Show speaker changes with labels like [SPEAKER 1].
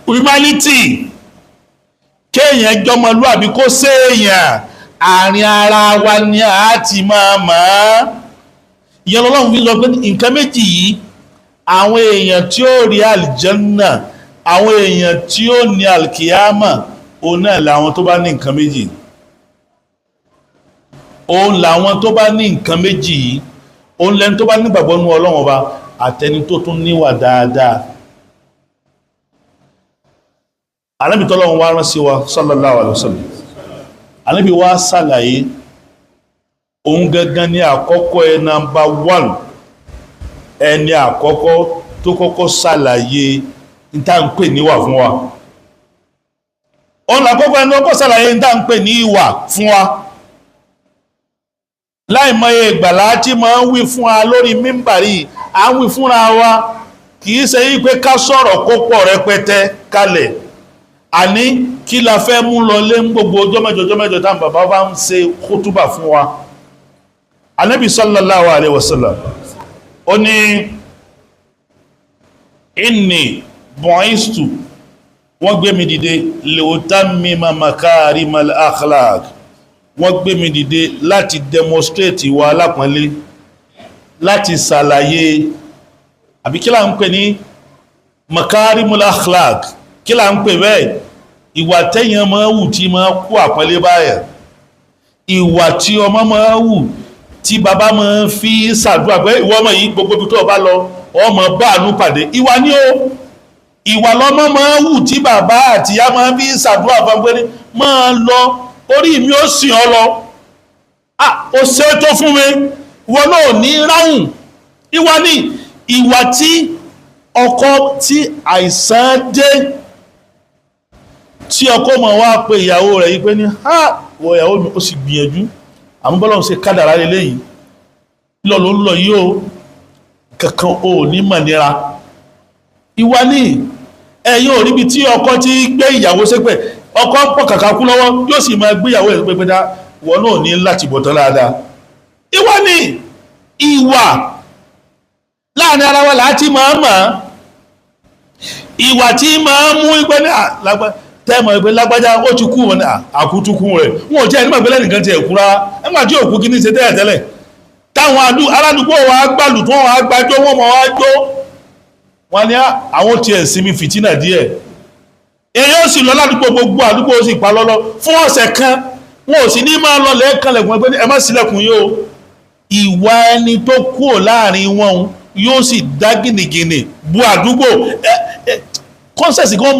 [SPEAKER 1] Humanity, kéèyàn jọmọlúàbí, kó séèyàn, àárín ara wa ni a ti máa mọ̀ ọ́. Ìyẹn lọ́lọ́run fi sọ pé nǹkan méjì yìí, àwọn èèyàn tí ó rí àlìjánná, àwọn èèyàn tí ó ní alkiyama, òun náà làwọn tó bá ní nǹkan méjì, òun làwọn tó bá ní nǹkan méjì yìí, òun lẹni tó bá nígbàgbọ́ nú Ọlọ́run Ọba àtẹni tó tún níwà dáadáa. Ànábì tọ́lọ́run wá rán sí wa, sallallahu alaihi wasallam, Ànábì wá ṣàlàyé òun gangan ní àkọ́kọ́ ẹ, number one, ẹni àkọ́kọ́ tó kọ́kọ́ ṣàlàyé níta ń pè níwà fún wa. Òun làkọ́kọ́ ẹni kọ́kọ́ ṣàlàyé níta ń pè ní ìwà fún wa. Láìmọye ìgbàlá tí máa ń wí fún wa lórí mímbàrí, à ń wí fúnra wa, kì í ṣe yí pé ká sọ̀rọ̀ kó pọ̀ rẹpẹtẹ kalẹ̀. Àní kí la fẹ́ mú lọ lé ń gbogbo ọjọ́ mẹ́jọ, ọjọ́ mẹ́jọ táwọn bàbá bá ń ṣe kútúbà fún wa? Ànábì sallallahu alaihi wasallam, ó ní inni bu'istu, wọ́n gbé mi dìde, liutammima makarimal akhlaq, wọ́n gbé mi dìde láti demonstrate ìwà alápọ̀nlé, láti ṣàlàyé, àbí kí là ń pè ní makarimul akhlaq? Kí là ń pè bẹ́ẹ̀? Ìwà tẹ́yàn máa wù tí máa kó àpọ́nlé báyà, ìwà tí ọmọ máa wù tí bàbá máa fi ṣàdúrà pé ìwọ ọmọ yìí, gbogbo ibi tó o bá lọ, ọmọ bá àánú pàdé. Ìwà ni ó, ìwà lọ́mọ máa wù tí bàbá àtìyá máa fi ṣàdúrà fún pé ní máa lọ, orí mi ó sìn ọ lọ, ah, ó ṣe é tó fún mi, ìwọ náà ní ráhùn. Ìwà ni ìwà tí ọkọ tí àìsàn dé, tí ọkọ mọ̀ wá pé ìyàwó rẹ̀ yìí pé ní ha, wọ ìyàwó mi, ó sì gbìyànjú, àmọ́ bọ́lá ń ṣe kádàrá lélẹ́yìí lọ ló ń lọ yìí o, kankan ò ní mọ̀ nira. Ìwà ní ẹ̀yin ò ríbi tí ọkọ ti gbé ìyàwó ṣépè. Ọkọ ń pọ̀ kàkà kú lọ́wọ́, yóò sì máa gbé ìyàwó ẹ̀ pé dá wọn náà ní láti bọ̀ tán dáadáa. Ìwà ní ìwà láàrin ara wa láti máa mọ̀ ìwà tí máa mú ìgbẹ́ ní tẹ́mọ̀ ìgbẹ́ lágbájá ó ti kú wọn ní àkútúkú rẹ̀, wọn ò jẹ́ ẹni mọ̀gbẹ́lẹ́ nìkan ti ẹ̀kú rárá nígbà tí òkú kí ní ṣe tẹ́lẹ̀ tẹ́lẹ̀, táwọn aládùúgbò wa gbàlù tí wọ́n wá gbàjọ́, wọ́n mọ̀ wá jó wọn ní àwọn tiẹ̀ sinmi fìtínà díẹ̀. Èyí ó sì lọ ládùúgbò, gbogbo àdúgbò ó sì pa lọ́lọ́ fún ọ̀sẹ̀ kan, wọn ò sì ní máa lọ lẹ́ẹ̀kan lẹ̀kùn ẹgbẹ́, ẹ má sílẹ̀kùn yìí o. Ìwà ẹni tó kúrò láàrin wọn yóò sì dá gìnìgìnì bu àdúgbò kọ́nsẹ̀sì kan.